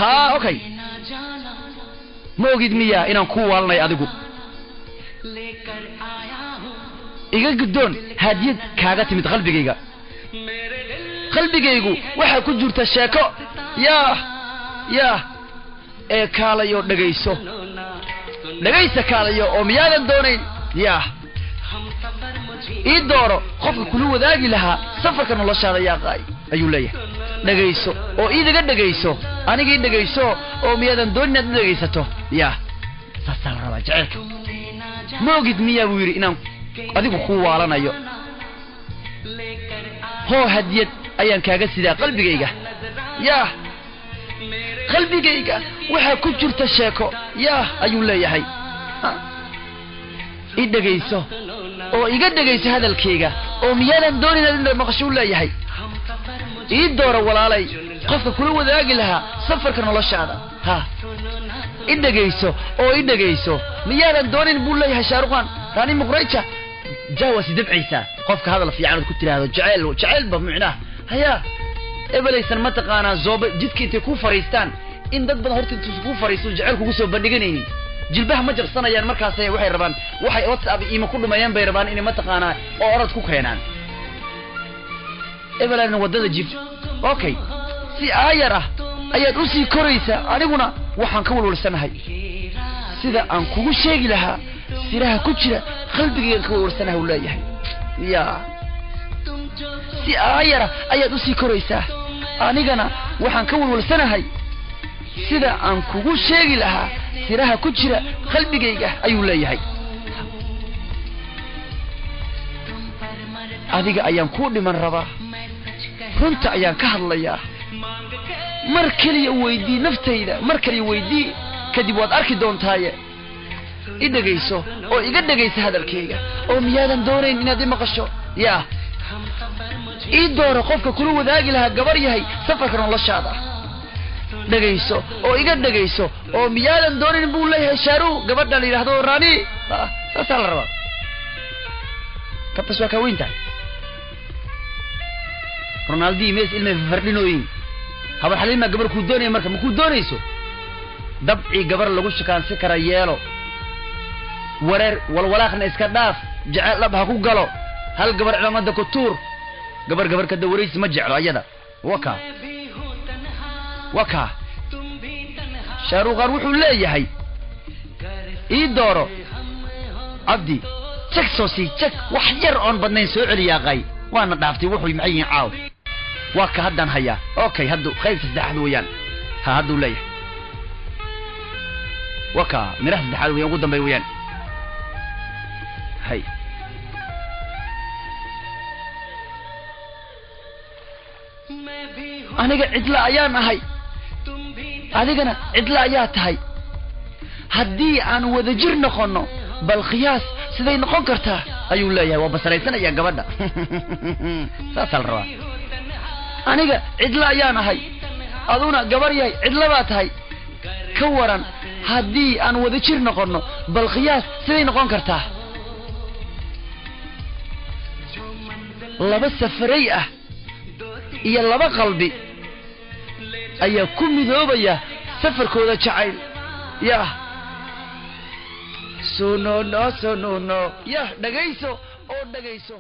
Haa, okay, ma ogid miyaa inaan kuu waalanayo adigu? Iga guddoon hadiyad kaaga timid qalbigayga. Qalbigaygu waxaa ku jirta sheeko, yaah yaah, ee kaalayo dhegayso, dhegaysa kaalayo, oo miyaadan doonayn? Yaah, ii dooro qofka kula wadaagi lahaa safarka noloshaada, yaaqaay, ayuu leeyahay. Dhegayso oo iidaga dhegayso, anigii dhegayso, oo miyaadan doonin inaad i dhegaysato? Yaah, saasaa la rabaa jaceylka. Ma ogid miyaa, buu yidhi, inaan adigu kuu waalanayo? Hoo, hadiyad ayaan kaaga sidaa qalbigayga. Yaah, qalbigayga waxaa ku jirta sheeko, yaah, ayuu leeyahay. I dhegayso oo iga dhegayso hadalkayga, oo miyaadan doonin inaad indha maqasho, u leeyahay. Ii dooro, walaalay, qofka kula wadaagi lahaa safarka noloshaada. Ha, i dhegayso oo i dhegayso, miyaadan doonin, buu leeyahay Shaaruqan. Rani Muqrayja jaawasi dabcaysaa qofka hadal fiican ood ku tiraahdo jaceyl, jaceylba micnaha hayaa ebelaysan mataqaanaa. Zooba jidka intay ku fariistaan in dad badan horta intuu ku fariisto jaceyl kugu soo bandhiganaynin, jilbaha ma jabsanayaan. Markaas waxay rabaan, waxay WhatsApp iima ku dhumayaan bay rabaan inay mataqaanaa oo orod ku keenaan ebelan waddada jib. Okay, si aayar ah ayaad usii koraysaa, aniguna waxaan ka walwalsanahay sida aan kugu sheegi lahaa siraha ku jira qalbigaygan ka walwalsanahay, uu leeyahay. Ya, si aayara ayaad usii koraysaa, anigana waxaan ka walwalsanahay sida aan kugu sheegi lahaa siraha ku jira qalbigayga, ayuu leeyahay. Adiga ayaan kuu dhiman rabaa, runta ayaan ka hadlayaa. Mar keliya weydii naftayda, mar keliya weydii, kadib waad arki doontaaye. I dhegayso oo iga dhegayso hadalkayga, oo miyaadan doonayn inaad i maqasho? Yaa, ii dooro qofka kula wadaagi lahaa, gabar yahay, safarka noloshaada. Dhegayso oo iga dhegayso, oo miyaadan doonayn, buu leeyahay Shaaru, gabadha la yidhahdo Rani. Saasaa la rabaa, kabtas waa kaa weyn tahay. Ronaldi Mes ilmay fardhinooyin habar xaliima gabar kuu doonaya. Marka ma kuu doonayso dabci gabar lagu shukaansi kara yeelo, wareer walwalaaqna iska dhaaf, jecel dhab ha ku galo. Hal gabar cimaamada ku tuur, gabar gabar ka dawaraysi ma jeclo ayada. Waka waka Shaaruqaan wuxuu leeyahay ii dooro. Cabdi jag soo sii jag, wax yar oon badnayn soo celiyaaqay, waana dhaaftay. Wuxuu maxay yihiin caaw? Waa ka haddaan hayaa. Okay, haddu qaybta saddexaad weeyaan. Ha, hadduu leeyahay waa ka miraha saddexaad weeyaan, ugu dambey weeyaan. Hay, aniga cidla ayaan ahay, adigana cidla ayaa tahay. Haddii aan wadajir noqono, bal khiyaas siday noqon kartaa, ayuu leeyahay. Waa basaraysanaya gabadha, saasaa la rabaa. Aniga cidla ayaan ahay, aduna gabar yahay cidla baa tahay. Ka waran haddii aan wadajir noqono, bal khiyaas siday noqon kartaa? Laba safaray ah iyo laba qalbi ayaa ku midoobaya safarkooda jacayl. Yah, sunono sunono, yah, dhagayso oo dhagayso.